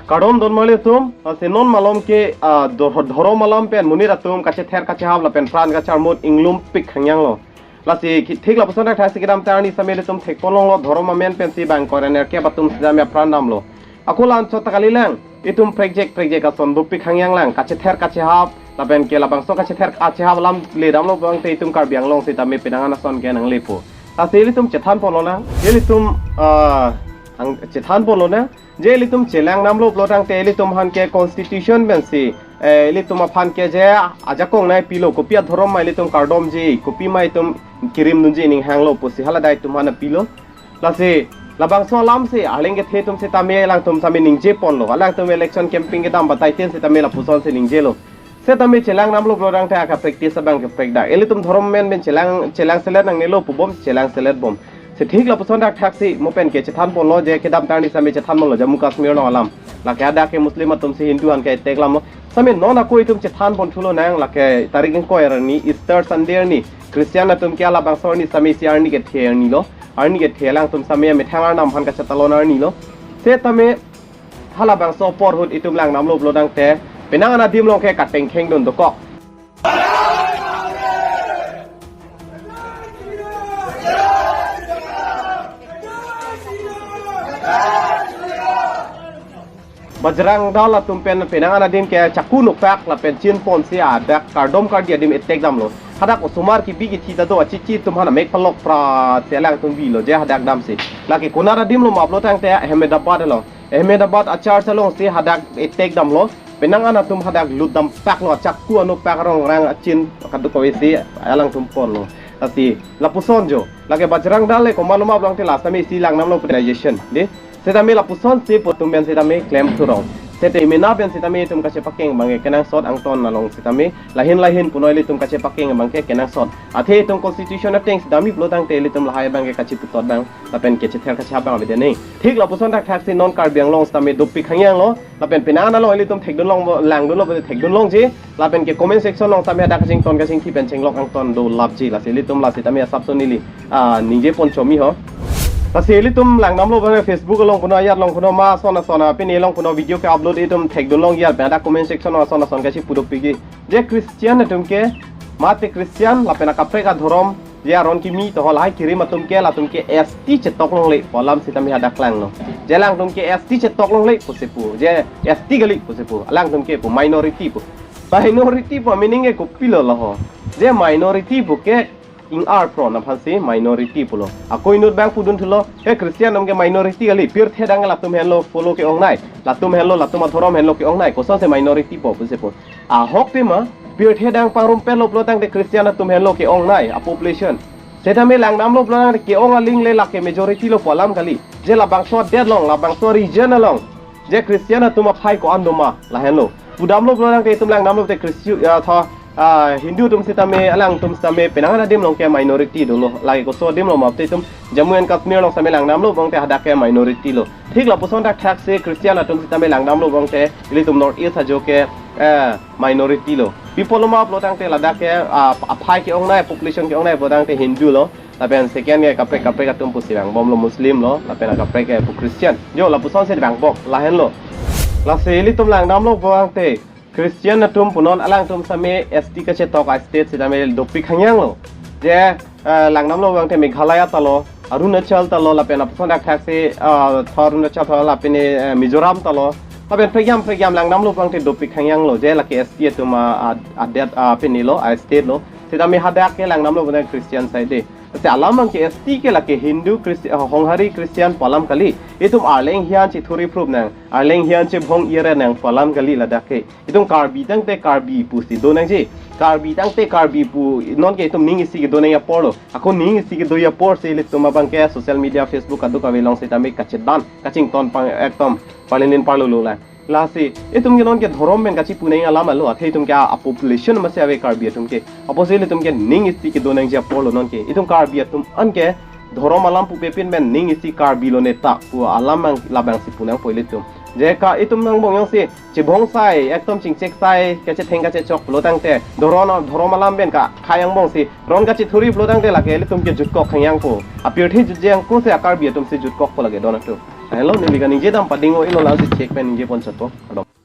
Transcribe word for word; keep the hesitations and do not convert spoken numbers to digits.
Kardom don mali atum, lasi non malom ke, ah, dor-, dhorom alam pen monit atum kachether kachehap lapen pran kacharmut inglum pik hangyang lo. Lasi ki-, thik lapuson thakthak si kedamtang arni sitame ilitum thekpon longlo, dhorom amen pensi bang koren erkep atum sitame apran damlo. Ako la-anchot ta kalilang, itum prekjek prekjek ason dopik hangyang lang, kachether kachehap, lapen ke labangso kachether kachehap alam le damlo abang te itum Karbi Anglong sitame penang an ason ke nanglepo. Lasi ilitum chethanpon lonang, ilitum, ah, ang chethanpon lonang, je ilitum chelang damlo pulo tangte ilitum aphan ke constitution pensi, eh, ilitum aphan ke je ajakong nangpilo, kopi adhorom ma ilitum kardomji, kopi ma itum kirimdunji ning hanglo pusi hala dai itum aphan pilo. Lasi labangso alam si arleng kethe atum sitame alangtum sitame ningjeponlo, alangtum election campaign kedam batai tin sitame lapuson si ningjelo. Setame chelang damlo pulo tangte aka practice abang ke prekdak. Ilitum dhorom amen pen chelang, chelang selet nangnelo pubom, chelang selet bom. Si thik lapuson thakthak si mo pen ke chethanponlo, je kedamtang arni sitame chethanponlo Jammu Kashmir along alam. Lake hadak ke Muslim atum si Hindu aphan ke attack lamlo. Sitame non ako itum chethanpon thulo nang, lake tarik ingkoi arni, Easter Sunday arni, Christian atum ke labangso arni sitame isi arni kethe arni lo. Arni kethe alangtum sitame methang arnam aphan kachetalon arni lo. Setame halabangso apor ahut itum lang damlo pulo tangte penang an adim along ke katengkheng dun dokok. Bajrang Dal atum pen penang an adim ke chaku nukpak lapen chinponsi hadak kardom kardi adim attack damlo. Hadak osomar kibi kithi ta do, achichi atum aphan amek palok pra si alangtum bilo je hadak damsi. Lake konat adim lo ma pulo tangte Ahmedabad along. Ahmedabad a-church alongsi hadak attack damlo. Penang an atum hadak lut dampaklo, chaku anukpak arong rang achin kadokave si alangtum ponlo. Lasi lapuson jo. Lake Bajrang Dal le komat lo ma pulo tangte last time isi lang damlo organization. Dei. Setame lapuson si pu atum pen setame klem thurong. Seta imena pen setame itum kachepakeng abang ke kenangsot, angton along setame lahin lahin punoi ilitum kachepakeng abang ke kenangsot. Athe itum constitution ateng si damji pulo tangte ilitum lahai abang ke kachiputot abang lapen kachether kachehap abang avedet nang. Thik lapuson thakthak si non Karbi Anglong sitame dopik hangyang lo. Lapen penang an along ilitum thekdun long, langdunlo, thekdun longji. Lapen ke comment section along sitame hadak kachington kachingthi pen chenglok angton dolapji. Lasi ilitum lasi tame asap so neli, ah, ningjepon chomi ho. Lasi ilitum lang damlo abang Facebook along puno, ajat along puno, ma ason ason, ah, pini along puno video ke upload itum thekdun longji lapen hadak comment section along ason ason kachipu dopikji. Je Christian atum ke, mate Christian lapen akaprek adhorom je aron kimi to, lahai kirim atum ke, latum ke S T chetok longle pu alam sitame hadak langlo. Je alangtum ke S T chetok longle pusi pu, je S T kali pusi pu, alangtum ke pu minority pu. Minority pu meaning ke kopilo laho? Je minority pu ke ing-ar pron aphansi minority pulo. Ako inut abang pudun thulo, he Christian atum ke minority kali, pirthe adang latum henlo follow ke-ongnei, latum henlo, latum adhorom henlo ke-ongnei, kosonsi minority pu pusi pu. Ahok tema, pirthe adang pangrumpetlo pulo tangte Christian atum henlo ke-ongnei, a population. Setame lang damlo pulo tangte ke-ong aling le lake majority lo pu alam kali. Je labangso adet along, labangso region along je Christian atum aphai ko-an doma, lahenlo. Pu damlo pulo tangte itum lang damlo te Christian, ya, tho, ah, Hindu atum sitame, alangtum sitame penang an adim along ke minority dolo. Lake koso adim lo ma pulote itum Jammu and Kashmir along sitame lang damlo abang te hadak ke minority lo. Thik lapuson thakthak si Christian atum sitame lang damlo abang te ilitum North East ajo ke, eh, minority lo. Pi apotlo ma pulo tangte ladak ke, ah, aphai ke-ongnei, population ke-ongnei pulo tangte Hindu lo. Lapen second ke kaprek kaprek atum pusi vangbomlo, Muslim lo, lapen akaprek ke pu Christian. Jo, lapusonsi vangbom, lahenlo. Lasi ilitum lang damlo abang te Christian atum punon alangtum sitame S T kachetok a-state sitame dopik hangyang lo. Je, eh, lang damlo abang te Meghalaya ta lo, Arunachal ta lo, lapen lapuson thakthak si, eh, tho Arunachal ta lo, lapen, eh, Mizoram ta lo, lapen pregiam pregiam lang damlo abang te dopik hangyang lo. Je lake S T atum a, a, adet, a, pini lo, a-state lo. Sitame hadak ke lang damlo abang te Christian side dei. Te alam abang ke S T ke lake Hindu, Christi-, eh, Honghari Christian pu alam kali. Itum arleng hian chethuri phrup nang, arleng hian chebhong ire nang pu alam kali ladak ke. Itum Karbi tangte Karbi pusi do nangji. Karbi tangte Karbi pu non ke itum ning isi kedo nangji apor lo. Ako ning isi kedoji apor si ilitum abang ke social media, Facebook kadokave along sitame kachedan, kachington pang ekdom palinin parlolo lang. Lasi itum ke non ke dhorom pen kachipu nangji alam alo, athe itum ke a, a population masi ave Karbi atum ke. Apotsi ilitum ke ning isi kedo nangji apor lo non ke. Itum Karbi atum an ke dhorom alam pupepin pen ning isi Karbi lo neta pu alam abang labangsi pu nangpo ilitum. Je ka itum nangbong jongsi chebhong sai, ekdom chingchek sai, kachetheng kachechok pulo tangte, dhorom, dhorom alam pen kakhai angbongsi ron kachethuri pulo tangte lake ilitum ke jutkok hangyangpo. Apirthe jutje angko si a-Karbi atum si jutkokpo lake don atum. Hello, neli kaningje dam pading o ilo lasi chek pen ningje pon sato. Kardom.